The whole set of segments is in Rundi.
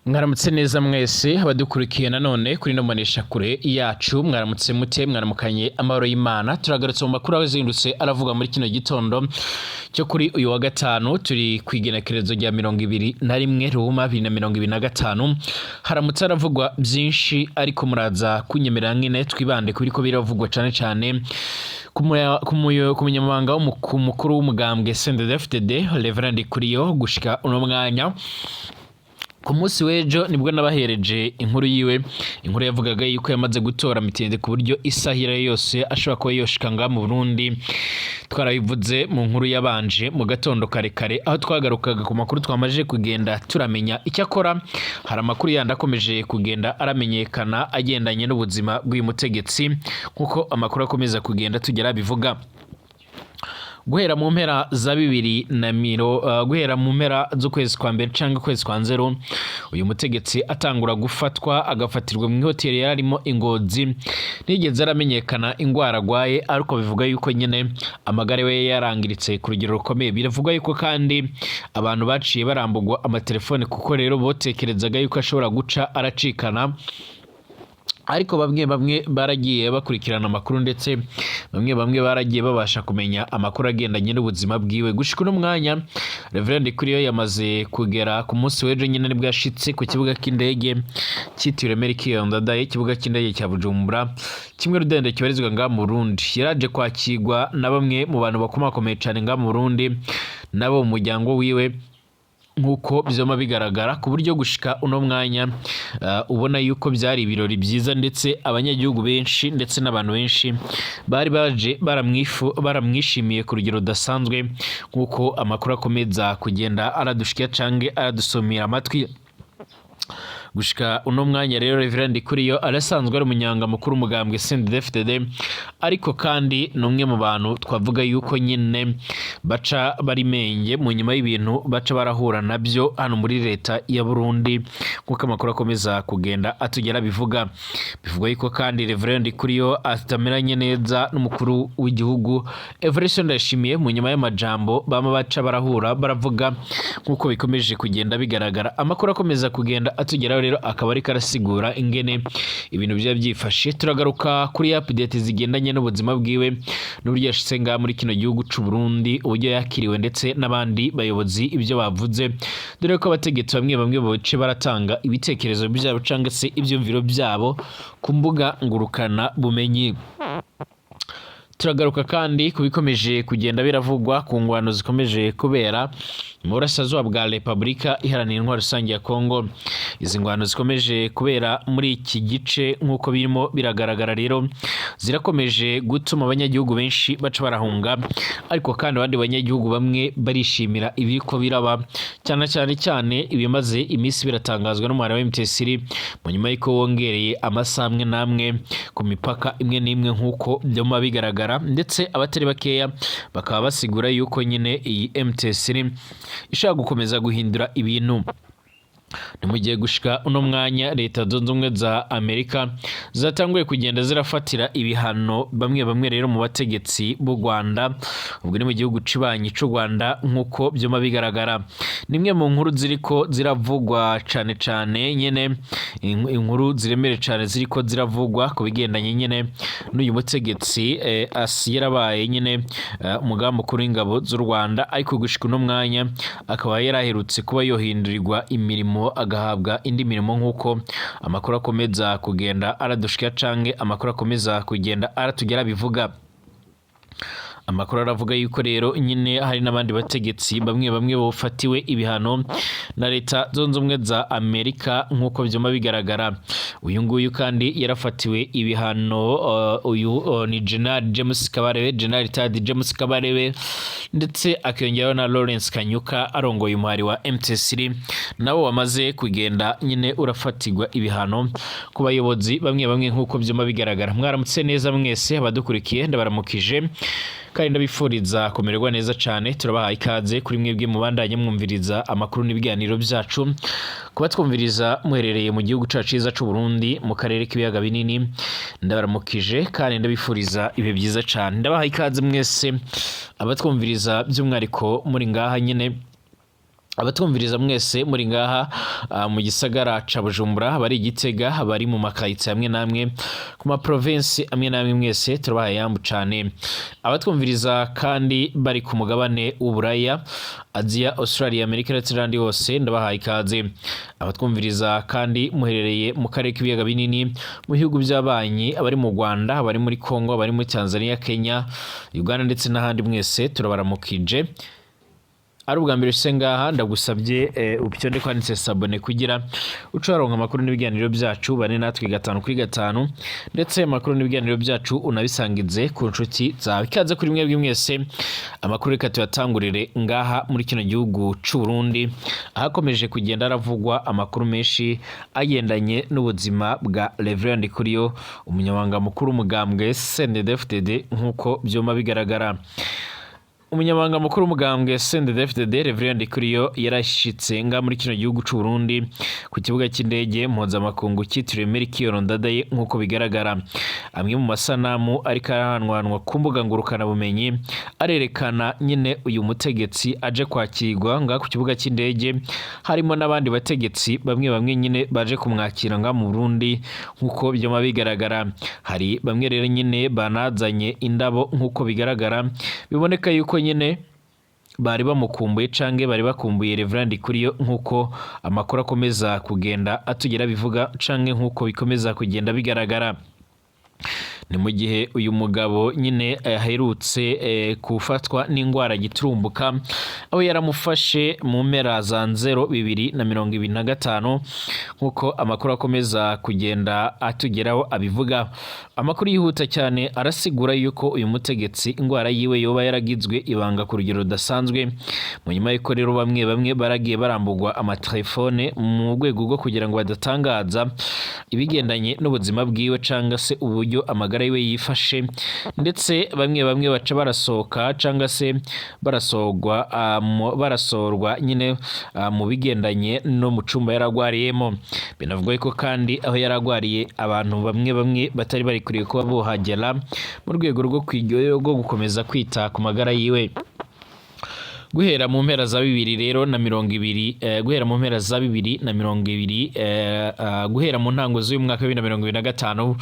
Mwaramutse neza mwese abadukurikiye nanone kuri ino mboneshakure yacu. Mwaramutse mute? Mwaramukanye amahoro y'Imana. Turagarutse mu makuru azindutse aravuga muri kino gitondo cyo kuri uyu wa gatanu, turi ku igenekerezo rya 21 Ruhuma 2025. Haramutse haravugwa byinshi, ariko muraza kunyemerera nyine twibande kuri ko biravugwa cane cane ku munyamabanga mukuru w'umugambwe CNDD-FDD, Reverend Kuriyo. Gushika uno mwanya, ku munsi w'ejo nibwo nabahereje inkuru yiwe, inkuru yavugaga yuko yamaze gutora mitende ku buryo isaha iyo yose ashobora kuba yoshika ngaha mu Burundi. Twarabivuze mu nkuru yabanje mu gatondo kare kare, aho twagarukaga ku makuru twamaze kugenda turamenya. Icyakora hari amakuru yandi akomeje kugenda aramenyekana agendanye n'ubuzima bw'uyu mutegetsi, nk'uko amakuru akomeza kugenda tugera bivuga. Guhera mu mpera za bibiri na miro guhera mu mpera z'ukwezi kwa mbere cyangwa ukwezi kwa nzero, uyu mutegetsi atangura gufatwa, agafatirwa mu ihoteli yari arimo i Ngozi, ntigeze aramenyekana ingwara agwaye, ariko bivuga yuko nyine amagara we yarangiritse ku rugero rukomeye. Biravuga yuko kandi abantu baciye barambugwa amatelefone, kuko rero botekerezaga yuko ashobora guca aracikana. Ariko bamwe bamwe baragiye bakurikirana amakuru, ndetse bamwe bamwe baragiye babasha kumenya amakuru agendanye n'ubuzima bwiwe. Gushika uno mwanya, Reverend Kuriyo yamaze kugera. Ku munsi w'ejo nyine nibwo yashitse ku kibuga cy'indege cyitiriwe Melchior Ndadaye, ikibuga cy'indege cya Bujumbura, kimwe rudende kibarizwa ngaha mu Burundi. Yaraje kwakirwa na bamwe mu bantu bakomakomeye cyane ngaha mu Burundi, nabo mu muryango wiwe, nk'uko byoma bigaragara, ku buryo gushika uno mwanya ubona yuko byari ibirori byiza, ndetse abanyagihugu benshi ndetse n'abantu benshi bari baje baramwishimiye ku rugero rudasanzwe, nk'uko amakuru akomeza kugenda aradushikira canke aradusomera amatwi. Gushika uno mwanya rero, Reverend Kuriyo arasanzwe ari umunyanga mukuru umugambwe CNDD-FDD, ariko kandi ni umwe mu bantu twavuga yuko nyine baca bari menge mu nyuma y'ibintu baca barahura nabyo hano muri leta ya Burundi, nk'uko amakuru akomeza kugenda atugera bivuga. Bivugwa yuko kandi Reverend Kuriyo atameranye neza n'umukuru w'igihugu Evariste Ndayishimiye, mu nyuma y'amajambo bama baca barahura baravuga, nk'uko bikomeje kugenda bigaragara. Amakuru akomeza kugenda atugeraho rero akaba ariko arasigura ingene ibintu byaba byifashe. Turagaruka kuri update zigendanye n'ubuzima bwiwe n'uburyo yashitse ngaha muri kino gihugu c'u Burundi, uburyo yakiriwe, ndetse n'abandi bayobozi ibyo bavuze, dore ko abategetsi bamwe bamwe bace baratanga ibitekerezo byabo cyangwa se ibyumviro byabo ku mbuga ngurukana bumenyi. Turagaruka kandi ku bikomeje kugenda biravugwa ku ngwano zikomeje kubera mu burasirazuba bwa Repubulika Iharanira Intwaro Rusange ya Kongo. Izi ngwano zikomeje kubera muri iki gice, nk'uko birimo biragaragara rero, zirakomeje gutuma abanyagihugu benshi baca barahunga, ariko kandi abandi banyagihugu bamwe barishimira ibiriko biraba, cyane cyane cyane ibimaze iminsi biratangazwa n'umuhara wa M23, mu nyuma y'uko wongereye amasaha amwe n'amwe ku mipaka imwe n'imwe, nk'uko byuma bigaragara. Ndetse abatari bakeya bakaba basigura yuko nyine iyi M23 ishobora gukomeza guhindura ibintu. Ni mu gihe gushika uno mwanya Leta Zunze Ubumwe za Amerika zatanguye kugenda zirafatira ibihano bamwe bamwe rero mu bategetsi b'u Rwanda, ubwo ni mu gihugu cibanyi c'u Rwanda, nk'uko byuma bigaragara. Ni imwe mu nkuru ziriko ziravugwa cane cane nyene, inkuru ziremere cane ziriko ziravugwa ku bigendanye nyene n'uyu mutegetsi yarabaye nyene umugaba mukuru w'ingabo z'u Rwanda, ariko gushika uno mwanya akaba yaraherutse kuba yohindurirwa imirimo, agahabwa indi mirimo, nk'uko amakuru akomeza kugenda aradushikira canke amakuru akomeza kugenda aratugera bivuga. Amakuru aravuga yuko rero nyine hari n'abandi bategetsi bamwe bamwe bafatiwe ibihano na Leta Zunze Ubumwe za Amerika, nk'uko byuma bigaragara. Uyu nguyu kandi yarafatiwe ibihano, uyu ni General James Kabarebe, General retired James Kabarebe, ndetse akiyongeraho na Lawrence Kanyuka arongoye umuhari wa M23, nabo wamaze kugenda nyine urafatirwa ibihano ku bayobozi bamwe bamwe, nk'uko byuma bigaragara. Mwaramutse neza mwese abadukurikiye, ndabaramukije kandi ndabifuriza kumererwa neza cyane. Turabahaye ikaze kuri mwebwe mubandanye mwumviriza amakuru n'ibiganiro byacu, kuba twumviriza muherereye mu gihugu cyacu cyiza cy'u Burundi, mu karere k'ibiyaga binini, ndabaramukije kandi ndabifuriza ibihe byiza cyane. Ndabahaye ikaze mwese abatwumviriza, by'umwihariko muri ngaha nyine. Abatwumviriza mwese muri ngaha mu gisagara ca Bujumbura, bari Gitega, bari mu makayitsi amwe namwe, ku ma province amwe namwe, mwese turabahaye yambu cane. Abatwumviriza kandi bari ku mugabane w'Uburaya, Aziya, Australia, Amerika ndetse n'ahandi hose, ndabahaye ikaze. Abatwumviriza kandi muherereye mu karere k'ibiyaga binini, mu bihugu by'abanyi, abari mu Rwanda, abari muri Congo, abari muri Tanzania, Kenya, Uganda ndetse n'ahandi, mwese turabaramukije. Ari ubwa mbere ushitse ngaha, ndagusabye upyonde kwanditse s'abonner kugira uce waronka amakuru n'ibiganiro byacu. Bane natwe gatanu kuri gatanu, ndetse amakuru n'ibiganiro byacu unabisangize ku nshuti zawe. Ikaze kuri mwebwe mwese. Amakuru reka tuyatangurire ngaha muri kino gihugu c'u Burundi, ahakomeje kugenda haravugwa amakuru menshi agendanye n'ubuzima bwa Reverend Ndikuriyo, umunyamabanga mukuru w'umugambwe CNDD-FDD. Nk'uko vyuma bigaragara, umunyamabanga mukuru w'umugambwe CNDD-FDD Reverend Ndikuriyo yarashitse nga muri kino gihugu c'u Burundi ku kibuga cy'indege mpuzamakungu cyitiriwe Melchior Ndadaye. Nk'uko bigaragara, amwe mu masanamu ariko arahanwanwa ku mbuga ngurukanabumenyi arerekana nyine uyu mutegetsi aje kwakirwa nga ku kibuga cy'indege, harimo n'abandi bategetsi bamwe bamwe nyine baje kumwakira nga mu Burundi. Nk'uko byoma bigaragara, hari bamwe rero nyine banazanye indabo. Nk'uko bigaragara, biboneka yuko nyine bari bamukumbuye canke bari bakumbuye Reverend Ndikuriyo, nk'uko amakuru akomeza kugenda atugera bivuga, canke nk'uko bikomeza kugenda bigaragara. Ni mu gihe uyu mugabo nyine aherutse gufatwa n'indwara giturumbuka, aho yaramufashe mu mpera za nzero 2025, nk'uko amakuru akomeza kugenda atugeraho abivuga. Amakuru yihuta cyane arasigura yuko uyu mutegetsi indwara yiwe yoba yaragizwe ibanga ku rugero rudasanzwe, mu nyuma y'uko rero bamwe bamwe baragiye barambugwa amatelefone mu rwego rwo kugira ngo badatangaza ibigendanye n'ubuzima bwiwe cyangwa se uburyo amagara yiwe yifashe, ndetse bamwe bamwe baca barasohoka cyangwa se barasohorwa barasohorwa nyine mu bigendanye no mu cumba yaragwariyemo. Binavugwa ko kandi aho yaragwariye abantu bamwe bamwe batari barikwiriye kuba bohagera mu rwego rwo gukomeza kwita ku magara yiwe. Guhera mu mpera za bibiri rero na mirongo ibiri guhera mu mpera za 2020, guhera mu ntango z'uyu mwaka wa 2025,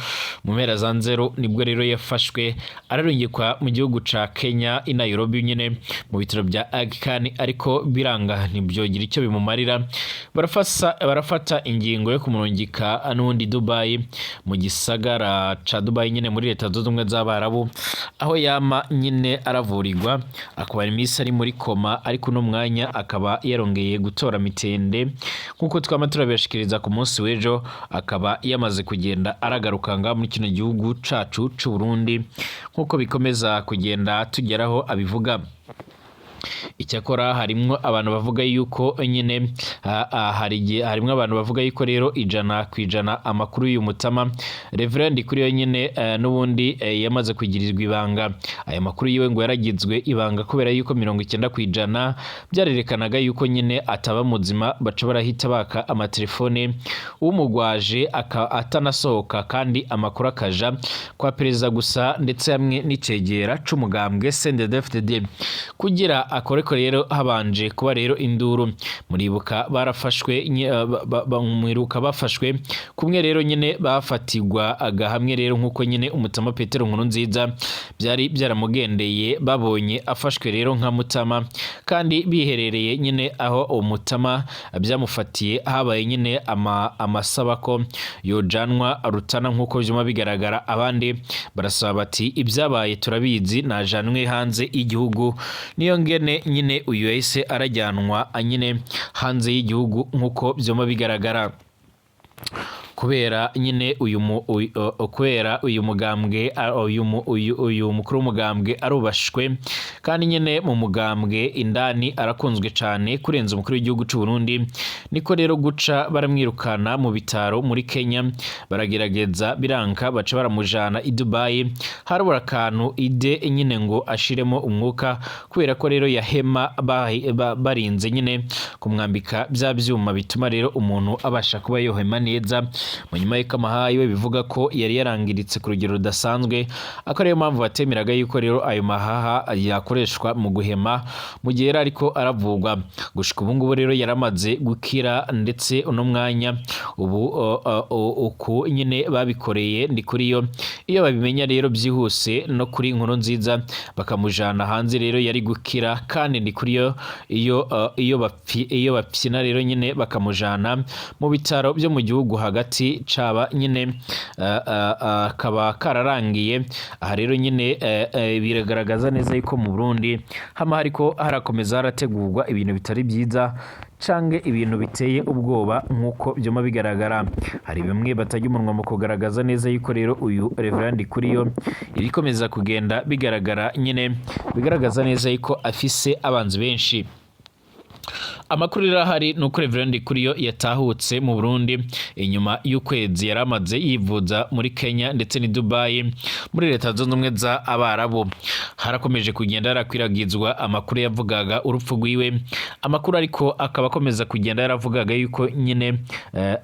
mu mpera za nzero, nibwo rero yafashwe ararungikwa mu gihugu ca Kenya i Nairobi nyine mu bitaro bya Aga Khan, ariko biranga ntibyogira icyo bimumarira. Barafata ingingo yo kumurungika n'ubundi Dubai, mu gisagara ca Dubai nyine muri Leta Zunze Ubumwe z'Abarabu, aho yama nyine aravurirwa, akaba iminsi ari muri koma, ariko uno mwanya akaba yarongeye gutora mitende nk'uko twama turabibashikiriza ku munsi w'ejo, akaba yamaze kugenda aragaruka ngaha muri kino gihugu cacu c'u Burundi, nk'uko bikomeza kugenda tugeraho abivuga. Icyakora harimwo abantu bavuga yuko nyine hari igihe harimwo abantu bavuga yuko rero 100% amakuru y'uyu mutama Reverend kuri yo nyine n'ubundi yamaze kugirirwa ibanga. Aya makuru yiwe ngo yaragizwe ibanga kubera yuko 90% byarerekanaga yuko nyine ataba muzima, baca barahita baka amatelefone umugwaje atanasohoka, kandi amakuru akaja kwa perezida gusa ndetse hamwe n'icegera c'umugambwe CNDD-FDD kugira akoreko. Rero habanje kuba rero induru. Muribuka barafashwe mwiruka bafashwe kumwe rero nyine bafatigwa agahamwe rero, nk'uko nyine umutama Petero Nkurunziza byari byaramugendeye, babonye afashwe rero nka mutama kandi biherereye nyine aho umutama byamufatiye, habaye nyine amasaba ko yojanwa Rutana. Nk'uko byuma bigaragara, abandi barasaba bati ibyabaye turabizi, najanwe hanze y'igihugu. Niyo ngene nyine uyu yahise arajyanwa nyine hanze y'igihugu, nk'uko byuma bigaragara, kubera nyine uyu mu uyu, kubera uyu mugambwe uyu mukuru w'umugambwe arubashwe, kandi nyine mu mugambwe indani arakunzwe cyane kurenza umukuru w'igihugu cy'u Burundi. Niko rero guca baramwirukana mu bitaro muri Kenya, baragerageza biranka, baca baramujana i Dubai. Harabura akantu ide nyine ngo ashiremo umwuka, kubera ko rero yahema barinze nyine kumwambika bya byuma bituma rero umuntu abasha kuba yohema neza. Mu nyuma y'uko amahaha yiwe bivuga ko yari yarangiritse ku rugero rudasanzwe, akaba ariyo mpamvu batemeraga yuko rero ayo mahaha yakoreshwa mu guhema mu gihe yari ariko aravugwa. Gushika ubu ngubu rero yaramaze gukira, ndetse uno mwanya ubu uku nyine babikoreye Ndikuriyo, iyo babimenya rero byihuse no kuri Inkuru Nziza bakamujana hanze rero yari gukira. Kandi Ndikuriyo iyo bapfina rero nyine bakamujana mu bitaro byo mu gihugu hagati, caba nyine kaba kararangiye. Aha rero nyine biragaragaza neza yuko mu Burundi hama hariko harakomeza harategurwa ibintu bitari byiza canke ibintu biteye ubwoba nk'uko byuma bigaragara. Hari bamwe batajya umunwa mu kugaragaza neza yuko rero uyu Reverend Ndikuriyo ibikomeza kugenda bigaragara nyine bigaragaza neza yuko afise abanzi benshi. Amakuru rero ahari ni uko Reverend Ndikuriyo yatahutse mu Burundi inyuma y'ukwezi yari amaze yivuza muri Kenya ndetse n'i Dubai muri Leta Zunze Ubumwe za Abarabu. Harakomeje kugenda harakwiragizwa amakuru yavugaga urupfu rwiwe, amakuru ariko akaba akomeza kugenda yaravugaga yuko nyine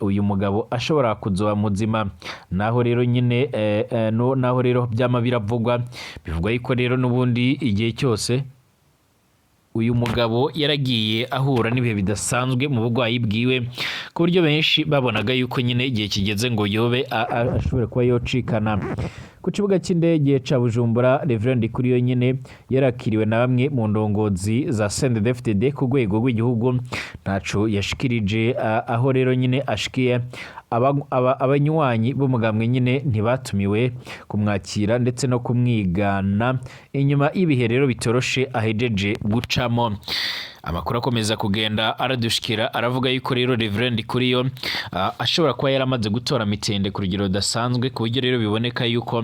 uyu mugabo ashobora kuzoba muzima. Naho rero nyine no, naho rero byama biravugwa, bivugwa yuko rero n'ubundi igihe cyose uyu mugabo yaragiye ahura n'ibihe bidasanzwe mu burwayi bwiwe, ku buryo benshi babonaga yuko nyine igihe kigeze ngo yobe ashobore kuba yocikana. Ku kibuga cy'indege ca Bujumbura, Reverend Ndikuriyo nyine yarakiriwe na bamwe mu ndongozi za CNDD-FDD ku rwego rw'igihugu. Ntaco yashikirije aho rero nyine ashikiye, abanywanyi b'umugambwe nyine ntibatumiwe kumwakira ndetse no kumwigana inyuma y'ibihe rero bitoroshe ahejeje gucamo. Amakuru akomeza kugenda aradushikira aravuga yuko rero Reverend Ndikuriyo ashobora kuba yaramaze gutora mitende ku rugero rudasanzwe, ku buryo rero biboneka yuko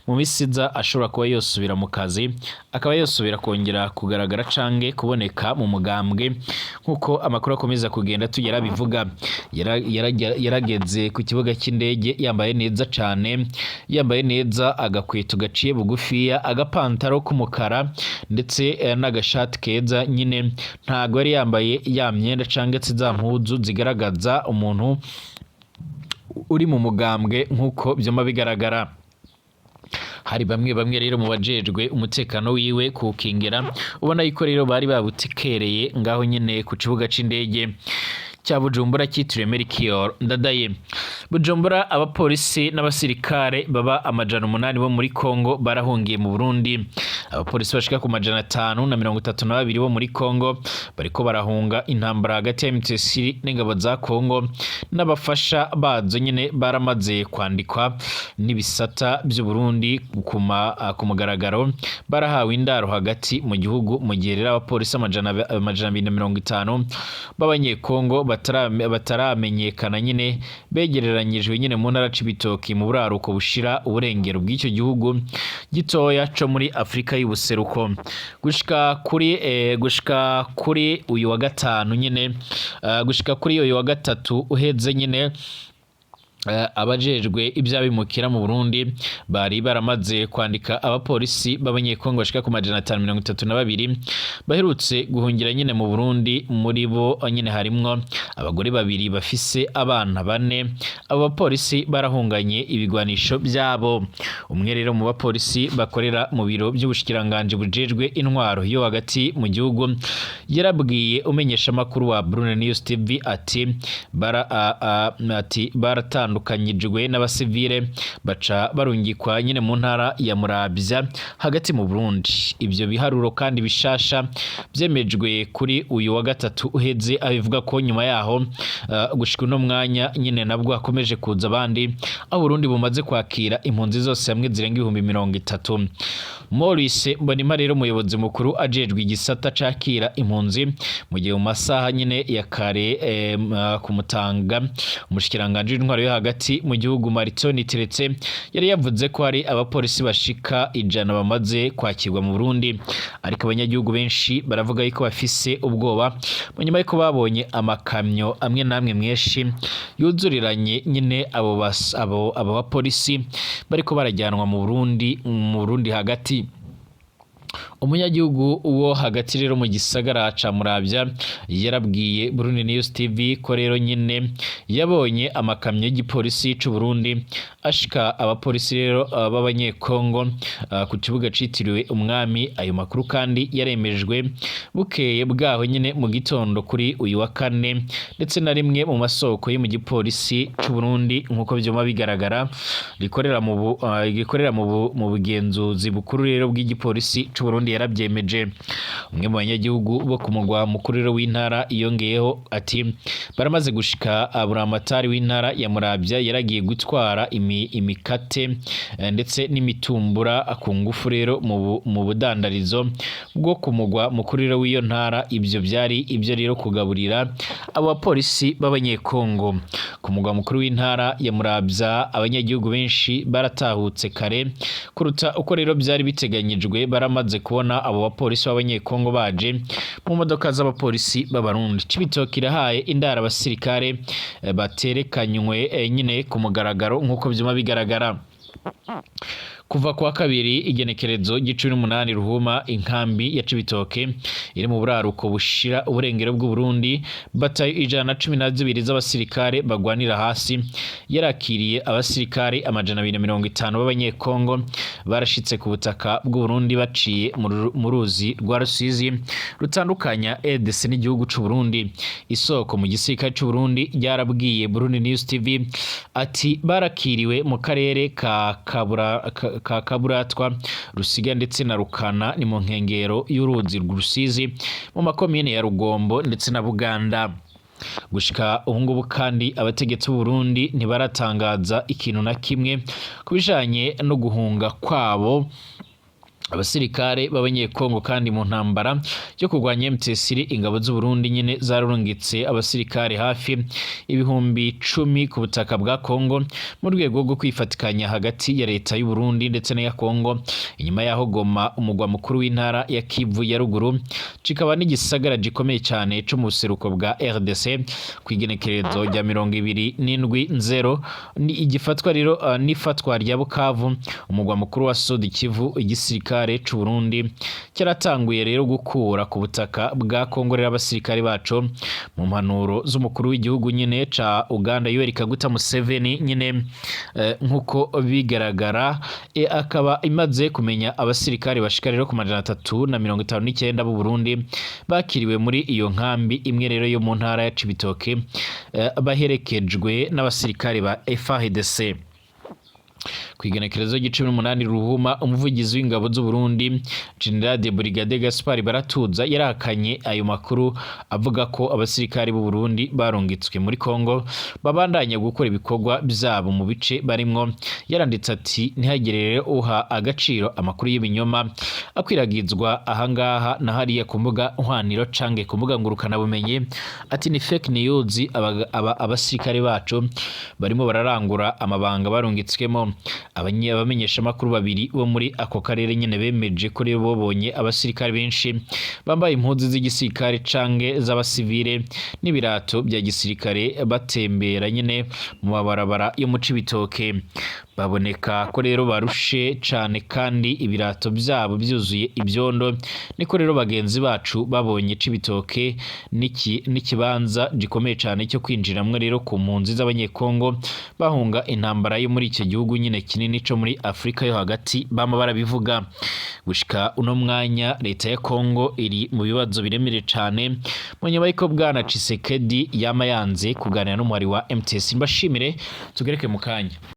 mu minsi iza ashobora kuba yosubira mu kazi, akaba yosubira kongera kugaragara canke kuboneka mu mugambwe nk'uko amakuru akomeza kugenda tugera bivuga. Yarageze ku kibuga cy'indege yambaye neza cane, yambaye neza, agakweto gaciye bugufiya, agapantaro k'umukara ndetse n'agashati keza nyine. Ntago yari yambaye ya myenda canke se za mpuzu zigaragaza umuntu uri mu mugambwe nk'uko vyama bigaragara. Hari bamwe bamwe rero mu bajejwe umutekano wiwe kuwukingira, ubona yuko rero bari babutekereye ngaho nyene ku kibuga c'indege cya Bujumbura cyitiriwe Melchior Ndadaye. Bujumbura, abapolisi n'abasirikare baba 800 bo muri Kongo barahungiye mu Burundi. Abapolisi bashika ku 532 bo muri Kongo bariko barahunga intambara hagati ya M23 n'ingabo za Kongo n'abafasha bazo nyine baramaze kwandikwa n'ibisata by'u Burundi ku mugaragaro, barahawe indaro hagati mu gihugu, mu gihe rero abapolisi 250 b'Abanyekongo bataramenyekana nyine begereranyijwe nyine mu ntara Cibitoki mu buraruko bushira uburengero bw'icyo gihugu gitoya co muri Afrika y'ubuseruko. Gushika kuri uyu wa gatanu nyine, gushika kuri uyu wa gatatu uheze nyine, abajejwe ivy'abimukira mu Burundi bari baramaze kwandika abapolisi b'Abanyekongo bashika ku 532 baherutse guhungira nyine mu Burundi. Muri bo nyine harimwo abagore babiri bafise abana bane. Abo bapolisi barahunganye ibigwanisho byabo. Umwe rero mu bapolisi bakorera mu biro by'ubushikiranganji bujejwe intwaro yo hagati mu gihugu yarabwiye umenyesha makuru wa Brune News TV ati bara a, a, ati baratandukanyijwe n'abasivile baca barungikwa nyine mu ntara ya Muramvya hagati mu Burundi. Ibyo biharuro kandi bishasha byemejwe kuri uyu wa gatatu uheze, abivuga ko nyuma yaho gushika uno mwanya nyine nabwo hakomeje kuza abandi, aho Burundi bumaze kwakira impunzi zose hamwe zirenga 30,000. Maurice Mbonimpa rero, umuyobozi mukuru ajejwe igisata cakira impunzi, mu gihe mu masaha nyine ya kare ku Mutanga, umushikiranganji w'intwaro yo hagati mu gihugu Martin Niteretse yari yavuze ko hari abapolisi bashika 100 bamaze kwakirwa mu Burundi. Ariko abanyagihugu benshi baravuga yuko bafise ubwoba mu nyuma yuko babonye amakamyo amwe n'amwe menshi yuzuriranye nyine abo bapolisi bariko barajyanwa mu Burundi hagati. Umunyagihugu wo hagati rero mu gisagara ca Muravya yarabwiye Burundi News TV ko rero nyine yabonye amakamyo y'igipolisi c'u Burundi ashika abapolisi rero b'abanyekongo ku kibuga citiriwe umwami. Ayo makuru kandi yaremejwe bukeye bwaho nyine mu gitondo kuri uyu wa kane, ndetse na rimwe mu masoko yo mu gipolisi c'u Burundi, nk'uko vyuma bigaragara, rikorera mu bugenzuzi bukuru rero bw'igipolisi c'u Burundi yarabyemeje. Umwe mu banyagihugu bo ku mugwa mukuru rero w'intara yongeyeho ati: "Baramaze gushika. Buramatari w'intara ya Muravya yaragiye gutwara imikate ndetse n'imitumbura ku ngufu rero mu budandarizo bwo ku mugwa mukuru rero w'iyo ntara. Ibyo byari ibyo rero kugaburira abo bapolisi b'abanyekongo ku mugwa mukuru w'intara ya Muravya. Abanyagihugu benshi baratahutse kare kuruta uko rero byari biteganyijwe, baramaze kubona abo bapolisi b'abanyekongo baje mu modoka z'abapolisi b'Abarundi. Cibitoke irahaye indara abasirikare baterekanywe nyine ku mugaragaro, nk'uko vyuma bigaragara. Kuva kuwa kabiri igenekerezo ry'icumi n'umunani Ruhuma, inkambi ya Cibitoke iri mu buraruko bushira uburengero bw'Uburundi, batayo 112 z'abasirikare bagwanira hasi yarakiriye abasirikare 250 b'abanyekongo barashitse ku butaka bw'Uburundi baciye mu ruzi rwa Rusizi rutandukanya RDC n'igihugu c'u Burundi. Isoko mu gisirikare c'u Burundi ryarabwiye Burundi News TV ati: "Barakiriwe mu karere ka Kaburatwa, Rusiga ndetse na Rukana, ni mu nkengero y'uruzi Rusizi, mu makomine ya Rugombo ndetse na Buganda. Gushika ubu ngubu kandi abategetsi b'u Burundi ntibaratangaza ikintu na kimwe ku bijanye no guhunga kwabo abasirikare b'abanyekongo. Kandi mu ntambara yo kurwanya M23, ingabo z'u Burundi nyine zararungitse abasirikare hafi 10,000 ku butaka bwa Kongo mu rwego rwo kwifatikanya hagati ya leta y'u Burundi ndetse n'iya Kongo, inyuma yaho Goma, umugwa mukuru w'intara ya Kivu ya ruguru, kikaba n'igisagara gikomeye cyane co mu buseruko bwa RDC, ku igenekerezo rya 27 nzero ni igifatwa rero n'ifatwa rya Bukavu, umugwa mukuru wa Sud Kivu. Igisirikare c'u Burundi cyaratanguye rero gukura ku butaka bwa Kongo rero abasirikare baco mu mpanuro z'umukuru w'igihugu nyine ca Uganda, Yoweri Kaguta Museveni nyine, nkuko bigaragara, akaba imaze kumenya abasirikare bashika rero ku 359 b'u Burundi bakiriwe muri iyo nkambi imwe rero yo mu ntara ya Cibitoke, baherekejwe n'abasirikare ba FARDC. Ku igenekerezo ry'icumi n'umunani Ruhuma, umuvugizi w'ingabo z'u Burundi, General de Brigade Gaspard Baratuza, yarahakanye ayo makuru, avuga ko abasirikari b'u Burundi barungitswe muri Kongo babandanya gukora ibikorwa byabo mu bice barimwo. Yaranditse ati: "Ntihagire rero uha agaciro amakuru y'ibinyoma akwiragizwa ahangaha na hariya ku mbuga hwaniro canke ku mbuga ngurukanabumenyi." Ati: "Ni fake news. Abasirikare bacu barimo bararangura amabanga barungitswemo." Abamenyeshamakuru babiri bo muri ako karere nyene bemeje ko rero babonye abasirikare benshi bambaye impuzu z'igisirikare canke z'abasivile n'ibirato bya gisirikare batembera nyene mu mabarabara yo mu Cibitoke. Baboneka ko rero barushe cane kandi ibirato vyabo vyuzuye ibyondo. Niko rero bagenzi bacu babonye Cibitoke n'ikibanza gikomeye cane cyo kwinjiramwo rero ku mpunzi z'abanyekongo bahunga intambara yo muri icyo gihugu nyine kinini co muri Afrika yo hagati, bama barabivuga. Gushika uno mwanya leta ya Kongo iri mu bibazo biremereye cane mu nyuma y'uko bwana Tshisekedi yama yanze kuganira n'umuhari wa MTS. Mbashimire, tugereke mu kanya.